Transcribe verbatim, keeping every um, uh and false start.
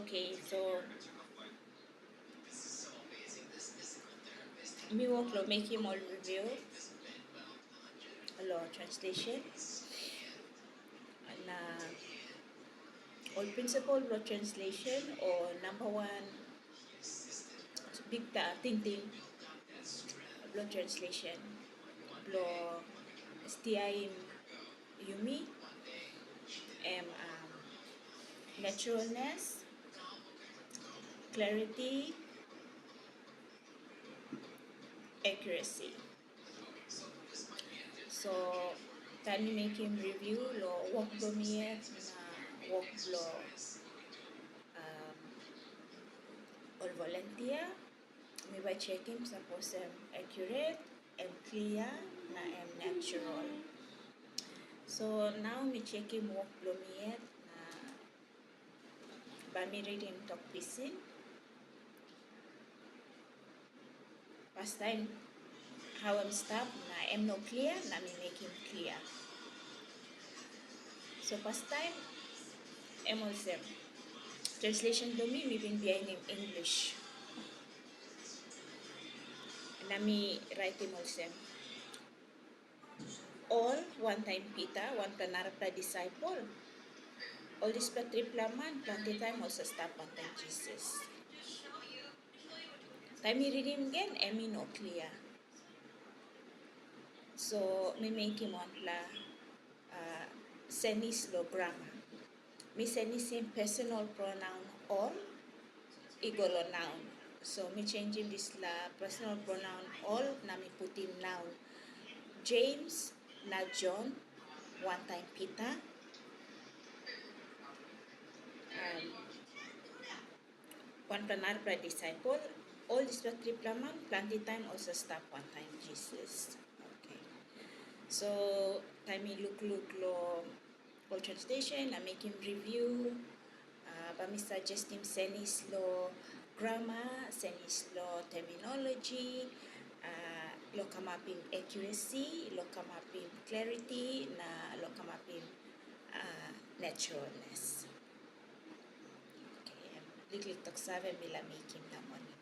Okay, so mi wok long mekim ol review long translation na ol principle bilong translation o number one bikpela tingting bilong translation bilong stiaim yumi em um, naturalness, clarity, accuracy. So taim mi mekim review long wok bilong mi yet na wok bilong um, ol volunteer, mi bai chekim sapos em accurate, em clear na em natural. So nau mi chekim wok bilong mi yet na bai mi ritim tok pisin. Pastaim hau em stap na em no klia na mi mekim klia. So pastaim em olsem, translation bilong mi mi bin bihainim English. Na mi raitim olsem, ol wantaim Pita, wanpela narapela disaipel, ol dispela tripela man planti taim ol sa stap wantaim Jisas. Taim mi ritim gen, em i no klia. So mi mekim wanpela uh, senis lo grammar. Mi senisim personal pronoun ol i go lo noun. So mi changim dispela personal pronoun ol na mi putim noun. James na John, wantaim Pita. Um, wanpela narapela disaipel, ol dispela tripela man planti taim ol sa stap wantaim Jisas. Okay. So taim mi lukluk long ol translation na mekim review, uh, bai mi suggestim senis long grammar, senis long terminology, uh, long kamapim accuracy, long kamapim clarity, na long kamapim uh, naturalness. Okay, liklik tok save mi la mekim na moni.